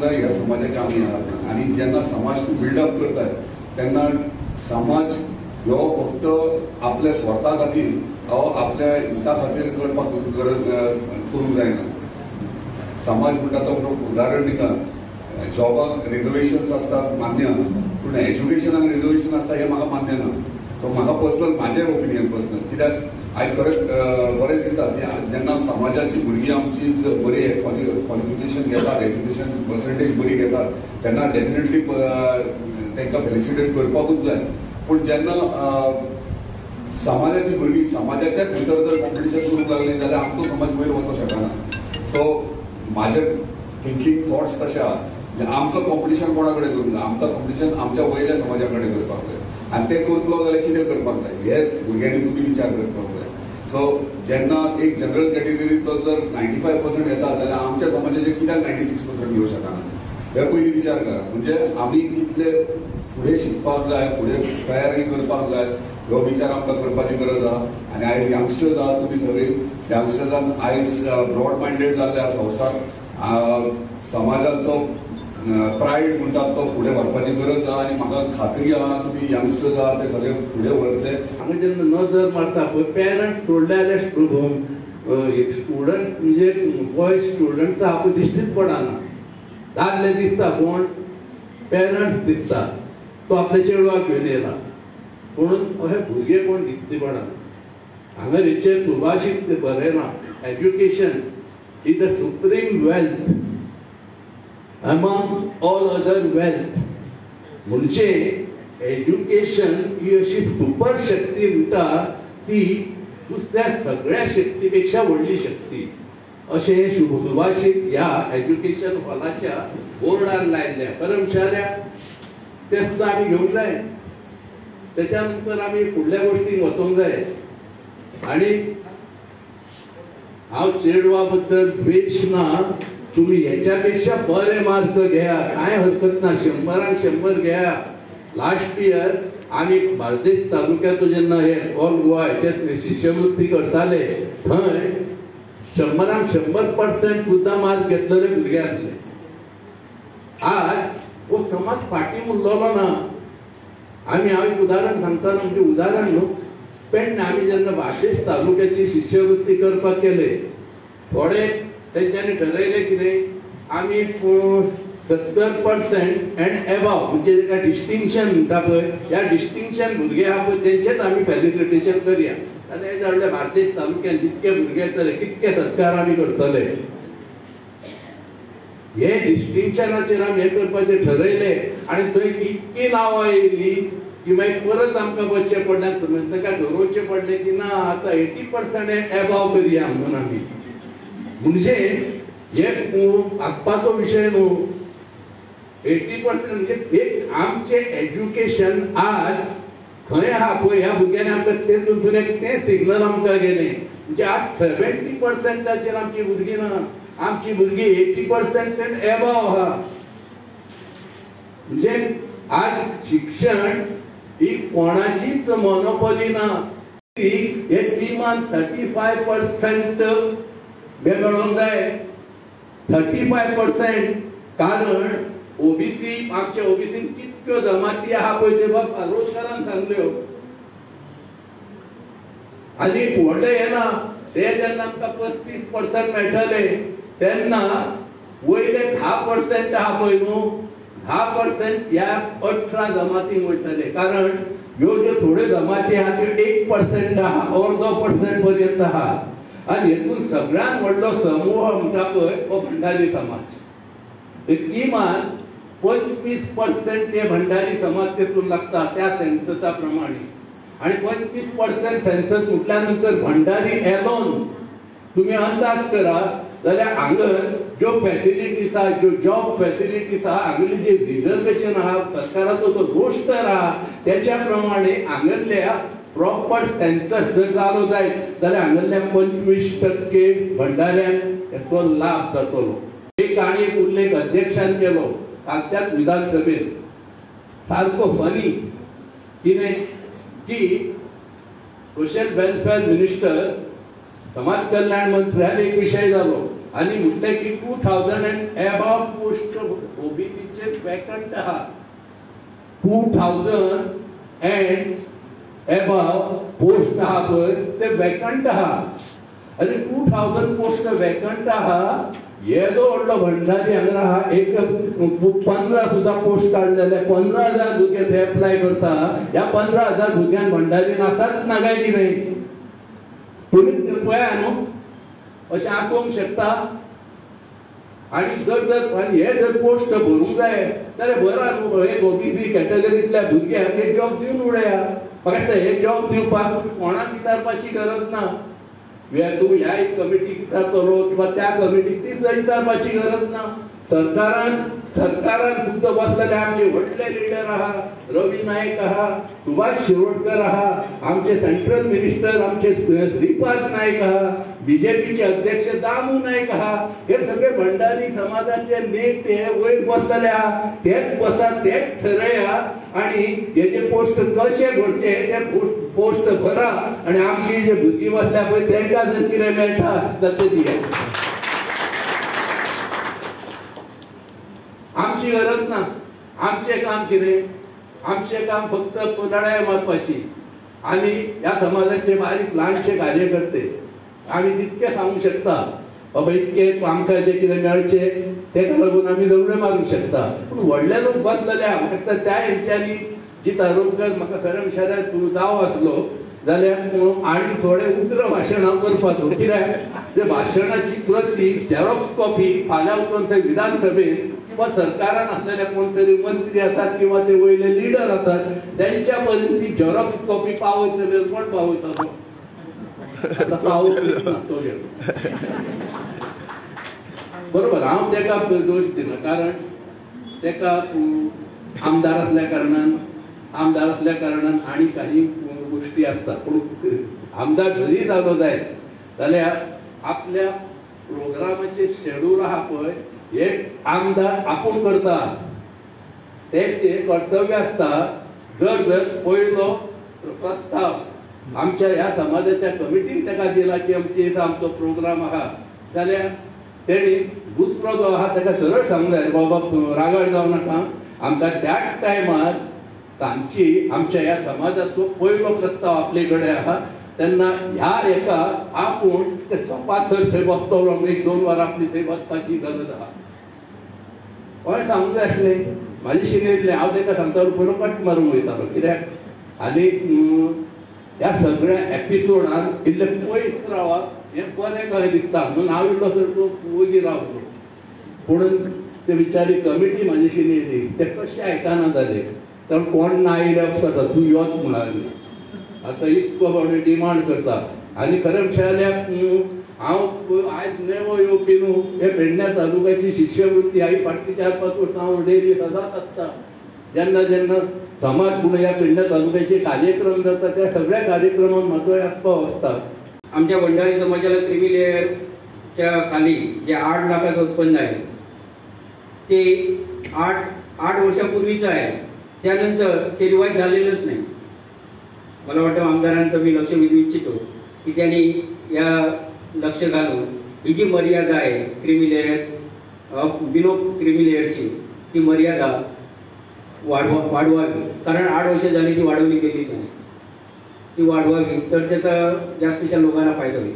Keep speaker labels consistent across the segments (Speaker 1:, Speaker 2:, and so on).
Speaker 1: जाय ह्या समाजाचे आमी आहात. आनी जेन्ना समाज तूं बिल्डअप करताय तेन्ना समाज ह्यो फक्त आपल्या स्वता खातीर आपल्या हिता खातीर करपाक गरज करूंक जायना. समाज म्हणटा तो उदाहरण दिता, जॉबाक रिजर्वेशन्स आसतात मान्य, पूण एज्युकेशनाक रिजर्वेशन आसता हें म्हाका मान्य ना. सो म्हाका पर्सनल म्हाजें ओपिनियन पर्सनल, कित्याक आयज खरेंच बरें दिसता की जेन्ना समाजाची भुरगीं आमची बरी क्वॉलिफिकेशन घेतात, एज्युकेशन पर्संटेज बरी घेतात तेन्ना डेफिनेटली तांकां फेलिसिटेट करपाकूच जाय. पूण जेन्ना समाजाची भुरगीं समाजाच्याच भितर जर कॉम्पिटिशन करूंक लागली जाल्यार आमचो समाज वयर वचोंक शकना. सो म्हाजे थिंकींग थॉट्स तशे आहा, आमकां कॉम्पिटिशन कोणा कडेन करूंक जाय, आमकां कॉम्पिटिशन आमच्या वयल्या समाजा कडेन करपाक जाय. आनी तें करतलो जाल्यार कितें करपाक जाय हे भुरग्यांनी तुमी विचार करपाक जाय. सो जेन्ना एक जनरल कॅटेगरीचो जर 95% येता जाल्यार आमच्या समाजाचे कित्याक 96% येवं शकना हे पयलीं विचार करा. म्हणजे आमी कितले फुडें शिकपाक जाय, फुडें तयारी करपाक जाय हो विचार आमकां करपाची गरज आहा. आनी आयज यंगस्टर्स आहात तुमी सगळीं यंगस्टर्सान आयज ब्रॉड मायंडेड जाल्ले संवसार समाजाचो प्रायड म्हणटात तो फुडें व्हरपाची गरज आहा. आनी म्हाका खात्री आहा तुमी यंगस्टर्स आहा ते सगळे फुडें व्हरतले.
Speaker 2: हांगा जेन्ना नजर मारता पळय पेरंट सोडले जाल्यार स्टुडंट म्हणजे बॉय स्टुडंट्स आहा पळय दिश्टीच पडना. दादले दिसता कोण पेरंट्स दिसता तो आपल्या चेडवाक घेवन येयला, म्हणून अशे भुरगे कोण दिसती पडना. हांगा हेचेर सुभाषीत बरयलां, education is the supreme wealth amongst all other wealth. म्हणजे एज्युकेशन ही अशी सुपर शक्ती म्हणटा ती दुसऱ्या सगळ्या शक्तीपेक्षा व्हडली शक्ती अशें सुभाषीत ह्या एज्युकेशन हॉलाच्या बोर्डार लायल्लें. कर्मचाऱ्या ते सुद्दां आमी घेवंक जाय. त्याच्या नंतर आमी फुडल्या गोष्टींक वचोंक जाय. आनी हांव चेडवा बद्दल द्वेश ना, तुम्ही ह्याच्यापेक्षा बरे मार्क घ्या, काय हरकत ना, 100 100 घ्या. लास्ट इयर आमी बार्देस तालुक्याचो जेन्ना हे ऑल गोवा हेच्यात शिष्यवृत्ती करताले थंय 100 100% सुद्दां मार्क घेतलेले भुरगे आसले. आज हो समाज फाटीं उरलेलो ना. आमी हांव एक उदाहरण सांगता, म्हणजे उदाहरण न्हू, पेडणे आमी जेन्ना बार्देस तालुक्याची शिष्यवृत्ती करपाक गेले थोडे तेंच्यांनी ठरयलें कितें आमी 70% एंड एबाव म्हणजे जेका डिस्टिंक्शन म्हणटा पळय ह्या डिस्टिंक्शन भुरगे आहा पळय तेंचेच आमी फेलिसिटेशन करया. जाल्यार हे जाणले बार्देस तालुक्यान जितके भुरगे येतले कितके सत्कार आमी करतले हे डिस्टिंक्शनाचेर आमी हें करपाचें ठरयलें. आनी थंय इतकी नांवां येयली की मागीर परत आमकां बसचें पडलें, तांकां ठरोवचें पडलें की ना आतां 80% एबाव करया म्हणून आमी. म्हणजे हे आसपाचो विशय न्हू. 80% म्हणजे एक आमचें एज्युकेशन आज खंय आहा पळय ह्या भुरग्यांनी आमकां तेतून एक तें सिग्नल आमकां गेलें. म्हणजे आज 70%चेर आमची भुरगीं ना, आमची भुरगीं 80% एबाव आहा. म्हणजे आज शिक्षण ही कोणाचीच मोनोपोली ना, ती हे किमान 35% मेळोंक जाय. 35% कारण ओबीसी आमच्या ओबीसीन कितक्यो जमाती आहा पळय ते बाब आरोजकारान सांगल्यो. आनी व्हडलें हें ना, ते जेन्ना आमकां 35% मेळटले तेन्ना वयले 10% आहा पळय न्हू, 10% ह्या 18 जमातींक वयतले. कारण ह्यो ज्यो थोड्यो जमाती आहा त्यो 1% आहा, अर्दो पर्सेंट पर्यंत आहा. आनी हेतून सगळ्यांत व्हडलो समूह म्हणटा पळय हो भंडारी समाज. किमान 25% ते भंडारी समाज तेतून लागता त्या सेन्ससा प्रमाणे. आनी 25% सेन्सस म्हटल्यानंतर भंडारी एलोन तुम्ही अंदाज करा जाल्यार हांगा ज्यो फॅसिलिटीज आहा, ज्यो जॉब फॅसिलिटीज आहा, हांगेलें जें रिजर्वेशन आहा, सरकाराचो जो रोस्टर आहा त्याच्या प्रमाणे हांगेल्ल्या प्रॉपर सेन्सस जर जालो जायत जाल्यार हांगेल्ल्या 25% भंडाऱ्यांक हेचो लाभ जातलो. एक आनी एक उल्लेख अध्यक्षान केलो कालच्याच विधानसभेत, सारको फनी कितें की सोशल वेलफेअर मिनिस्टर समाज कल्याण मंत्र्यान एक विशय जालो. आनी म्हटलें की 2000 एंड एबाव पोस्ट ओबीसीचे वेकंट आहा. 2000 एंड एबाव पोस्ट आहा पळय ते वेकंट आहा. आनी 2000 पोस्ट वेकंट आहा. येदो व्हडलो भंडारी हांगा आहा, एक 15 सुद्दां पोस्ट काडले जाल्यार 15,000 भुरगे थंय एप्लाय करता. ह्या 15,000 भुरग्यांक भंडारी नाकाच ना काय कितें? तुमी पळया न्हू, अशें आपोवंक शकता. आनी जर जर आनी हे जर पोस्ट भरूंक जाय जाल्यार भरा न्हू. हे ओबीसी कॅटेगरींतल्या भुरग्यांक हे जॉब दिवन उडया. म्हाका दिसता हे जॉब दिवपाक तुमी कोणाक विचारपाची गरज ना. तूं ह्या कमिटीक विचारतलो किंवा त्या कमिटीक ती विचारपाची गरज ना. सरकारान सरकारान सुद्दां बसलेले आमचे व्हडले लिडर आहा, रवी नायक आहा, सुभाष शिरोडकर आहा, आमचे सेंट्रल मिनिस्टर आमचे श्रीपाद नायक आहा, बीजेपीचे अध्यक्ष दामू नायक आहा. हे सगळे भंडारी समाजाचे नेते वयर बसलेले आहा. तेच बसा, तेच ठरया आणि हेजे पोस्ट कशे भरचे ते पोस्ट भरा आणि आमची जे भुरगीं बसल्या पळय तेंकां जर कितें मेळटा जाल्यार ते दिया. आमची गरज ना. आमचें काम कितें? आमचें काम फक्त लढाय मारपाची आनी ह्या समाजाचे बारीक ल्हानशे कार्यकर्ते आमी तितके सांगूंक शकता बाबा इतके आमकां जें कितें मेळचें तेका लागून आमी लढे मारूंक शकता. पूण व्हडले लोक बसलेले आहा. म्हाका त्या हेंच्यांनी जीत आरोलकर म्हाका खरें म्हणल्यार तूं जाव आसलो जाल्यार आनी थोडे उग्र भाशणां करपाचो. कित्याक ते भाशणाची प्रती झेरॉक्स कॉपी फाल्यां उठून थंय विधानसभेत किंवा सरकारान आसलेले कोण तरी मंत्री आसात किंवा ते वयले लिडर आसात त्यांच्या पर्यंत ती झेरॉक्स कॉपी पावयतले. कोण पावयतलो? आतां पावत ना तो बरोबर. हांव तेका दोश दिना, कारण तेका आमदार आसल्या कारणान आनी काही गोष्टी आसतात. पूण आमदार जरी जालो जायत जाल्यार आपल्या प्रोग्रामाचे शेड्यूल आहा पळय हे आमदार आपूण करता, तें कर्तव्य आसता. जर जर पयलो प्रस्ताव आमच्या ह्या समाजाच्या कमिटीन ताका दिला की अमके आमचो प्रोग्राम आहा जाल्यार तेणी दुसरो जो आहा ताका सरळ सांगूंक जाय बाबा रागार जावं नाका, आमकां त्याच टायमार तांची आमच्या ह्या समाजाचो पयलो प्रस्ताव आपले कडेन आहा तेन्ना ह्या एका आपूण ते सपाथर थंय बसतलो 1-2 वरां आपली थंय बसपाची गरज आहा. कोणें सांगूंक जाय आसलें म्हाजे शिनेतलें. हांव ताका सांगतालो पयलो कट मारूंक वयतालो कित्याक आनी ह्या सगळ्या एपिसोडान इल्लें पयस रावप हें बरें कशें दिसता म्हणून हांव इल्लो सारको वगी रावलो. पूण ते बिचारी कमिटी म्हाजे येयली ते कशें आयकना जाले. कारण कोण ना आयले वता तूं योच म्हणून आतां इतको फावटी डिमांड करता. आनी खरें म्हणल्यार हांव आयज नेवो येवपी न्हू. हे पेडण्या तालुक्याची शिश्यवृत्ती हांवें फाटलीं 4-5 वर्सां हांव डेली सदांच आसता. जेन्ना जेन्ना समाज म्हणून ह्या पेडण्या तालुक्याचे कार्यक्रम जाता त्या सगळ्या कार्यक्रमांत म्हाजो आस्पाव आसता.
Speaker 3: आमच्या भंडारी समाजाला क्रिमी लेयरच्या खाली जे 8 लाखाचं उत्पन्न आहे ते 8 वर्षापूर्वीचं आहे. त्यानंतर ते रिवाईज झालेलंच नाही. मला वाटतं आमदारांचं मी लक्ष वेधू इच्छितो की त्यांनी या लक्ष घालून ही जी मर्यादा आहे क्रिमी लेयर बिलो क्रिमी लेयरची ती मर्यादा वाढवावी. कारण 8 वर्ष झाली ती वाढवली गेली नाही. ती वाढवावी तर त्याचा जास्तीच्या लोकांना फायदा होईल.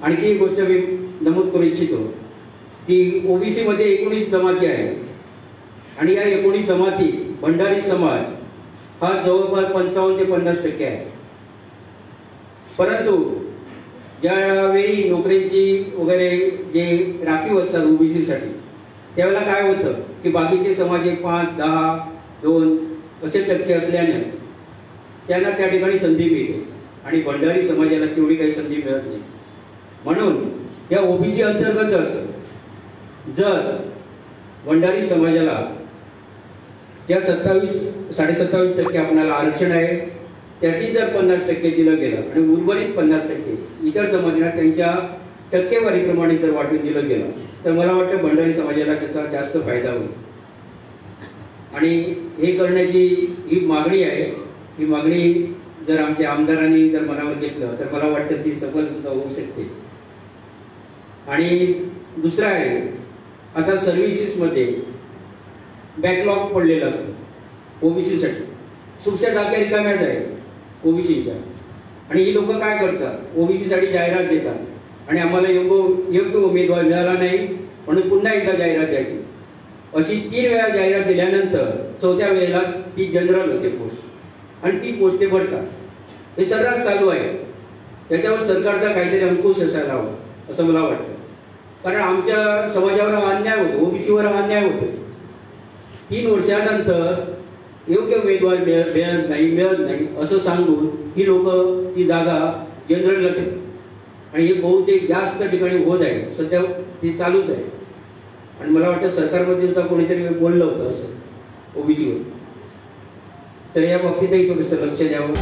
Speaker 3: आणखी एक गोष्ट मी नमूद करू इच्छितो की ओबीसीमध्ये 19 जमाती आहेत आणि या 19 जमाती भंडारी समाज हा जवळपास 55 ते 50% आहे. परंतु ज्यावेळी नोकरीची वगैरे जे राखीव असतात ओबीसीसाठी त्यावेळेला काय होतं की बाकीचे समाज 5, 10, 2 असे टक्के असल्याने त्यांना त्या ठिकाणी संधी मिळते आणि भंडारी समाजाला तेवढी काही संधी मिळत नाही. म्हणून या ओबीसी अंतर्गतच जर भंडारी समाजाला ज्या 27.5% आपल्याला आरक्षण आहे त्यातील जर 50% दिलं गेलं आणि उर्वरित 50% इतर समाजांना त्यांच्या टक्केवारीप्रमाणे जर वाटून दिलं गेलं तर मला वाटतं भंडारी समाजाला त्याचा जास्त फायदा होईल. आणि हे करण्याची ही मागणी आहे. ही मागणी जर आमच्या आमदारांनी जर मनावर घेतलं तर मला वाटतं ती सफल सुद्धा होऊ शकते. आणि दुसरं आहे, आता सर्व्हिसेसमध्ये बॅकलॉग पडलेला असतो ओबीसीसाठी, खूपशा जागा रिकाम्याच आहेत ओबीसीच्या, आणि ही लोक काय करतात, ओबीसीसाठी जाहिरात देतात आणि आम्हाला योग्य उमेदवार मिळाला नाही म्हणून पुन्हा एकदा जाहिरात द्यायची. अशी 3 वेळा जाहिरात दिल्यानंतर चौथ्या वेळेला ती जनरल होते पोस्ट आणि ती पोस्ट ते भरतात. हे सर्रास चालू आहे. त्याच्यावर सरकारचा काहीतरी अंकुश असायला हवा असं मला वाटतं, कारण आमच्या समाजावर अन्याय होतो, ओबीसीवर अन्याय होतो. 3 वर्षानंतर योग्य उमेदवार मिळत नाही असं सांगून ही लोक ती जागा जनरलला ठेवतात आणि हे बहुतेक जास्त ठिकाणी होत आहे, सध्या ते चालूच आहे. आणि मला वाटतं सरकारमध्ये सुद्धा कोणीतरी बोललं होतं असं ओबीसीवर, तर या बाबतीतही थोडंसं लक्ष द्यावं.